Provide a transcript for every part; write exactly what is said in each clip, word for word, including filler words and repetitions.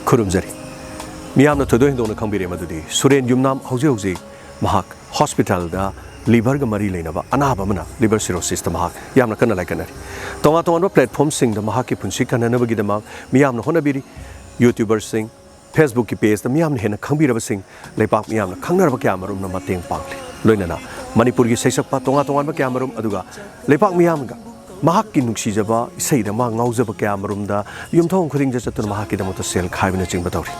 ꯈꯨꯔꯨꯝꯖꯔꯤ꯫ ꯃꯤꯌꯥꯝꯅ ꯊꯣꯏꯗꯣꯛ ꯍꯦꯟꯗꯣꯛꯅ ꯈꯪꯕꯤꯔꯦ ꯃꯗꯨꯗꯤ ꯁꯨꯔꯦꯟ ꯌꯨꯝꯅꯥꯝ ꯍꯧꯖꯤꯛ ꯍꯧꯖꯤꯛ ꯃꯍꯥꯛ ꯍꯣꯁꯄꯤꯇꯥꯜꯗ ꯂꯤꯚꯔꯒ ꯃꯔꯤ ꯂꯩꯅꯕ ꯑꯅꯥꯕ ꯑꯃꯅ, ꯂꯤꯚꯔ ꯁꯤꯔꯣꯁꯤꯁꯇ ꯃꯍꯥꯛ ꯌꯥꯝꯅ ꯀꯟꯅ ꯂꯥꯏꯀꯠꯅꯔꯤ꯫ ꯇꯣꯉꯥꯟ ꯇꯣꯉꯥꯟꯕ ꯄ꯭ꯂꯦꯠꯐꯣꯝꯁꯤꯡꯗ ꯃꯍꯥꯛꯀꯤ ꯄꯨꯟꯁꯤ ꯀꯟꯅꯅꯕꯒꯤꯗꯃꯛ ꯃꯤꯌꯥꯝꯅ ꯍꯣꯠꯅꯕꯤꯔꯤ꯫ ꯌꯨꯇ꯭ꯌꯨꯕꯔꯁꯤꯡ, ꯐꯦꯁꯕꯨꯛꯀꯤ ꯄꯦꯖꯇ ꯃꯤꯌꯥꯝꯅ ꯍꯦꯟꯅ ꯈꯪꯕꯤꯔꯕꯁꯤꯡ, ꯂꯩꯄꯥꯛ ꯃꯤꯌꯥꯝꯅ ꯈꯪꯅꯔꯕ ꯀꯌꯥ ꯑꯃꯔꯣꯝꯅ ꯃꯇꯦꯡ ꯄꯥꯡꯂꯤ꯫ ꯂꯣꯏꯅꯅ ꯃꯅꯤꯄꯨꯔꯒꯤ ꯁꯩꯁꯛꯄ ꯇꯣꯉꯥꯟ ꯇꯣꯉꯥꯟꯕ ꯀꯌꯥ ꯑꯃꯔꯣꯝ, ꯑꯗꯨꯒ ꯂꯩꯄꯥꯛ ꯃꯤꯌꯥꯝꯒ ꯃꯍꯥꯛꯀꯤ ꯅꯨꯡꯁꯤꯖꯕ ꯏꯁꯩꯗ ꯃꯥ ꯉꯥꯎꯖꯕ ꯀꯌꯥ ꯑꯃꯔꯣꯝꯗ ꯌꯨꯝꯊꯣꯡ ꯈꯨꯗꯤꯡꯗ ꯆꯠꯇꯨꯅ ꯃꯍꯥꯛꯀꯤꯗꯃꯛꯇ ꯁꯦꯜ ꯈꯥꯏꯕꯅꯆꯤꯡꯕ ꯇꯧꯔꯤ꯫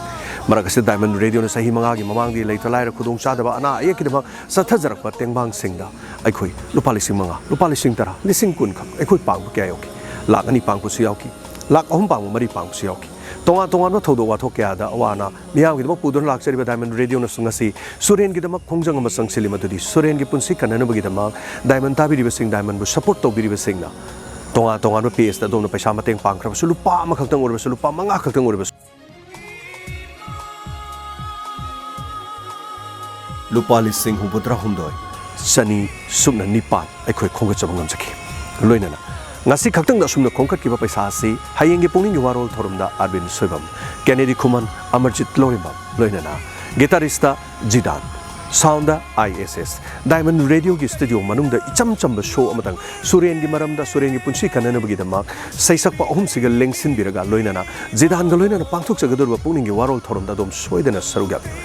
ꯃꯔꯛ ꯑꯁꯤꯗ ꯗꯥꯏꯃꯟ ꯔꯦꯗꯤꯑꯣꯅ ꯆꯍꯤ ꯃꯉꯥꯒꯤ ꯃꯃꯥꯡꯗꯒꯤ ꯂꯩꯇ ꯂꯥꯏꯔ ꯈꯨꯗꯣꯡꯆꯥꯗꯕ ꯑꯅꯥ ꯑꯌꯦꯛꯀꯤꯗꯃꯛ ꯆꯠꯊꯖꯔꯛꯄ ꯇꯦꯡꯕꯥꯡꯁꯤꯡꯗ ꯑꯩꯈꯣꯏ ꯂꯨꯄꯥ ꯂꯤꯁꯤꯡ ꯃꯉꯥ, ꯂꯨꯄꯥ ꯂꯤꯁꯤꯡ ꯇꯔꯥ, ꯂꯤꯁꯤꯡ ꯀꯨꯟ ꯈꯛ ꯑꯩꯈꯣꯏ ꯄꯥꯡꯕ ꯀꯌꯥ ꯌꯥꯎꯈꯤ꯫ ꯂꯥꯛ ꯑꯅꯤ ꯄꯥꯡꯕꯁꯨ ꯌꯥꯎꯈꯤ, ꯂꯥꯛ ꯑꯍꯨꯝ ꯄꯥꯡꯕ, ꯃꯔꯤ ꯄꯥꯡꯕꯁꯨ ꯌꯥꯎꯈꯤ꯫ ꯇꯣꯉꯥꯟ ꯇꯣꯉꯥꯟꯕ ꯊꯧꯗꯣꯛ ꯋꯥꯊꯣꯛ ꯀꯌꯥꯗ ꯑꯋꯥ ꯑꯅꯥ ꯃꯤꯌꯥꯝꯒꯤꯗꯃꯛ ꯄꯨꯗꯨꯅ ꯂꯥꯛꯆꯔꯤꯕ ꯗꯥꯏꯃꯟ ꯔꯦꯗꯤꯑꯣꯅꯁꯨ ꯉꯁꯤ ꯁꯨꯔꯦꯟꯒꯤꯗꯃꯛ ꯈꯣꯡꯖꯪ ꯑꯃ ꯆꯪꯁꯤꯜꯂꯤ, ꯃꯗꯨꯗꯤ ꯁꯨꯔꯦꯟꯒꯤ ꯄꯨꯟꯁꯤ ꯀꯟꯅꯅꯕꯒꯤꯗꯃꯛ ꯗꯥꯏꯃꯟ ꯇꯥꯕꯤꯔꯤꯕꯁꯤꯡ, ꯗꯥꯏꯃꯟꯕꯨ ꯁꯄꯣꯔꯠ ꯇꯧꯕꯤꯔꯤꯕꯁꯤꯡꯅ ꯇꯣꯉꯥꯟ ꯇꯣꯉꯥꯟꯕ ꯄꯦꯖꯇ ꯑꯗꯣꯝꯅ ꯄꯩꯁꯥ ꯃꯇꯦꯡ ꯄꯥꯡꯈ꯭ꯔꯕꯁꯨ, ꯂꯨꯄꯥ ꯑꯃꯈꯛꯇꯪ ꯑꯣꯏꯔꯕꯁꯨ, ꯂꯨꯄꯥ ꯃꯉꯥ ꯈꯛꯇꯪ ꯑꯣꯏꯔꯕꯁꯨ, ꯂꯨꯄꯥ ꯂꯤꯁꯤꯡ ꯍꯨꯝꯐꯨꯇꯔꯥ ꯍꯨꯝꯗꯣꯏ, ꯆꯅꯤ ꯁꯨꯞꯅ ꯅꯤꯄꯥꯟ ꯑꯩꯈꯣꯏ ꯈꯣꯝꯒꯠꯆꯕ ꯉꯝꯖꯈꯤ꯫ ꯂꯣꯏꯅꯅ ꯉꯁꯤ ꯈꯛꯇꯪꯗ ꯑꯁꯨꯝꯅ ꯈꯣꯝꯒꯠꯈꯤꯕ ꯄꯩꯁꯥ ꯑꯁꯤ ꯍꯌꯦꯡꯒꯤ ꯄꯨꯛꯅꯤꯡꯒꯤ ꯋꯥꯔꯣꯜ ꯊꯧꯔꯝꯗ ꯑꯔꯕꯤꯟ ꯁꯣꯏꯕꯝ, ꯀꯦꯅꯦꯗꯤ ꯈꯨꯃꯟ, ꯑꯃꯔꯖꯤꯠ ꯂꯧꯔꯦꯝꯕꯝ, ꯂꯣꯏꯅꯅ ꯒꯤꯇꯥꯔꯤꯁꯇ ꯖꯤꯗꯥꯟ, ꯁꯥꯎꯟꯗ ꯑꯥꯏ ꯑꯦꯁ ꯑꯦꯁ, ꯗꯥꯏꯃꯟ ꯔꯦꯗꯤꯑꯣꯒꯤ ꯁ꯭ꯇꯨꯗꯤꯑꯣ ꯃꯅꯨꯡꯗ ꯏꯆꯝ ꯆꯝꯕ ꯁꯣ ꯑꯃꯇꯪ ꯁꯨꯔꯦꯟꯒꯤ ꯃꯔꯝꯗ, ꯁꯨꯔꯦꯟꯒꯤ ꯄꯨꯟꯁꯤ ꯀꯟꯅꯅꯕꯒꯤꯗꯃꯛ ꯁꯩꯁꯛꯄ ꯑꯍꯨꯝꯁꯤꯒ ꯂꯦꯡꯁꯤꯟꯕꯤꯔꯒ, ꯂꯣꯏꯅꯅ ꯖꯤꯗꯥꯟꯒ ꯂꯣꯏꯅꯅ ꯄꯥꯡꯊꯣꯛꯆꯒꯗꯧꯔꯤꯕ ꯄꯨꯛꯅꯤꯡꯒꯤ ꯋꯥꯔꯣꯜ ꯊꯧꯔꯝꯗ ꯑꯗꯣꯝ ꯁꯣꯏꯗꯅ ꯁꯔꯨꯛ ꯌꯥꯕꯤꯌꯨ꯫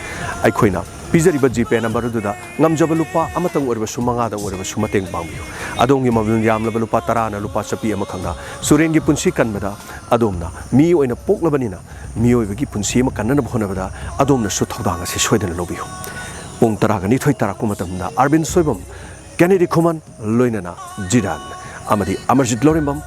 ꯑꯩꯈꯣꯏꯅ ꯄꯤꯖꯔꯤꯕ ꯖꯤꯄꯦ ꯅꯝꯕꯔ ꯑꯗꯨꯗ ꯉꯝꯖꯕ ꯂꯨꯄꯥ ꯑꯃꯇꯪ ꯑꯣꯏꯔꯕꯁꯨ, ꯃꯉꯥꯗꯪ ꯑꯣꯏꯔꯕꯁꯨ ꯃꯇꯦꯡ ꯄꯥꯡꯕꯤꯌꯨ꯫ ꯑꯗꯣꯝꯒꯤ ꯃꯃꯜ ꯌꯥꯝꯂꯕ ꯂꯨꯄꯥ ꯇꯔꯥꯅ ꯂꯨꯄꯥ ꯆꯥꯄꯤ ꯑꯃꯈꯛꯅ ꯁꯨꯔꯦꯟꯒꯤ ꯄꯨꯟꯁꯤ ꯀꯟꯕꯗ ꯑꯗꯣꯝꯅ ꯃꯤ ꯑꯣꯏꯅ ꯄꯣꯛꯂꯕꯅꯤꯅ ꯃꯤꯑꯣꯏꯕꯒꯤ ꯄꯨꯟꯁꯤ ꯑꯃ ꯀꯟꯅꯅꯕ ꯍꯣꯠꯅꯕꯗ ꯑꯗꯣꯝꯅꯁꯨ ꯊꯧꯗꯥꯡ ꯑꯁꯤ ꯁꯣꯏꯗꯅ ꯂꯧꯕꯤꯌꯨ꯫ ꯄꯨꯡ ꯇꯔꯥꯒ ꯅꯤꯊꯣꯏ ꯇꯥꯔꯛꯄ ꯃꯇꯝꯗ ꯑꯥꯔꯕꯤꯟ ꯁꯣꯏꯕꯝ, ꯀꯦꯅꯦꯗꯤ ꯈꯨꯃꯟ, ꯂꯣꯏꯅꯅ ꯖꯤꯗꯥꯟ ꯑꯃꯗꯤ ꯑꯃꯔꯖꯤꯠ ꯂꯧꯔꯦꯝꯕꯝ,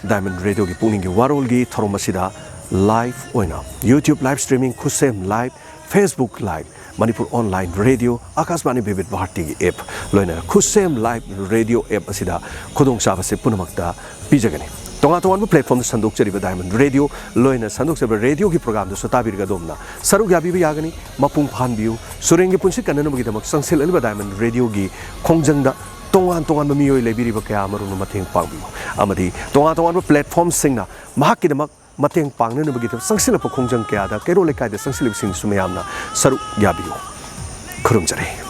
ꯗꯥꯏꯃꯟ ꯔꯦꯗꯤꯑꯣꯒꯤ ꯄꯨꯛꯅꯤꯡꯒꯤ ꯋꯥꯔꯣꯜꯒꯤ ꯊꯧꯔꯝ ꯑꯁꯤꯗ ꯂꯥꯏꯚ ꯑꯣꯏꯅ YouTube live streaming, Khutsem live, Facebook live, Manipur online radio, Akashvani Vividh ꯚꯥꯔꯇꯤꯒꯤ ꯑꯦꯞ, ꯂꯣꯏꯅꯅ ꯈꯨꯠꯁꯦꯝ ꯂꯥꯏꯚ ꯔꯦꯗꯤꯑꯣ ꯑꯦꯞ ꯑꯁꯤꯗ ꯈꯨꯗꯣꯡꯆꯥꯕꯁꯤ ꯄꯨꯝꯅꯃꯛꯇ ꯄꯤꯖꯒꯅꯤ꯫ ꯇꯣꯉꯥꯟ ꯇꯣꯉꯥꯟꯕ ꯄ꯭ꯂꯦꯠꯐꯣꯝꯗ ꯁꯟꯗꯣꯛꯆꯔꯤꯕ ꯗꯥꯏꯃꯟ ꯔꯦꯗꯤꯑꯣ, ꯂꯣꯏꯅ ꯁꯟꯗꯣꯛꯆꯔꯤꯕ ꯔꯦꯗꯤꯑꯣꯒꯤ ꯄ꯭ꯔꯣꯒ꯭ꯔꯥꯝꯗꯁꯨ ꯇꯥꯕꯤꯔꯒ ꯑꯗꯣꯝꯅ ꯁꯔꯨꯛ ꯌꯥꯕꯤꯕ ꯌꯥꯒꯅꯤ꯫ ꯃꯄꯨꯡ ꯐꯥꯍꯟꯕꯤꯌꯨ꯫ ꯁꯨꯔꯦꯟꯒꯤ ꯄꯨꯟꯁꯤ ꯀꯟꯅꯅꯕꯒꯤꯗꯃꯛ ꯆꯪꯁꯤꯜꯂꯛꯂꯤꯕ ꯗꯥꯏꯃꯟ ꯔꯦꯗꯤꯑꯣꯒꯤ ꯈꯣꯡꯖꯪꯗ ꯇꯣꯉꯥꯟ ꯇꯣꯉꯥꯟꯕ ꯃꯤꯑꯣꯏ ꯂꯩꯕꯤꯔꯤꯕ ꯀꯌꯥ ꯑꯃꯔꯣꯝꯅ ꯃꯇꯦꯡ ꯄꯥꯡꯕꯤꯌꯨ꯫ ꯑꯃꯗꯤ ꯇꯣꯉꯥꯟ ꯇꯣꯉꯥꯟꯕ ꯄ꯭ꯂꯦꯠꯐꯣꯝꯁꯤꯡꯅ ꯃꯍꯥꯛꯀꯤꯗꯃꯛ ꯃꯇꯦꯡ ꯄꯥꯡꯅꯅꯕꯒꯤꯗꯃꯛ ꯆꯪꯁꯤꯜꯂꯛꯄ ꯈꯣꯡꯖꯪ ꯀꯌꯥꯗ ꯀꯩꯔꯣꯜ ꯂꯩꯀꯥꯏꯗ ꯆꯪꯁꯤꯜꯂꯤꯕꯁꯤꯡꯁꯨ ꯃꯌꯥꯝꯅ ꯁꯔꯨꯛ ꯌꯥꯕꯤꯌꯨ꯫ ꯈꯨꯔꯨꯝꯖꯔꯤ꯫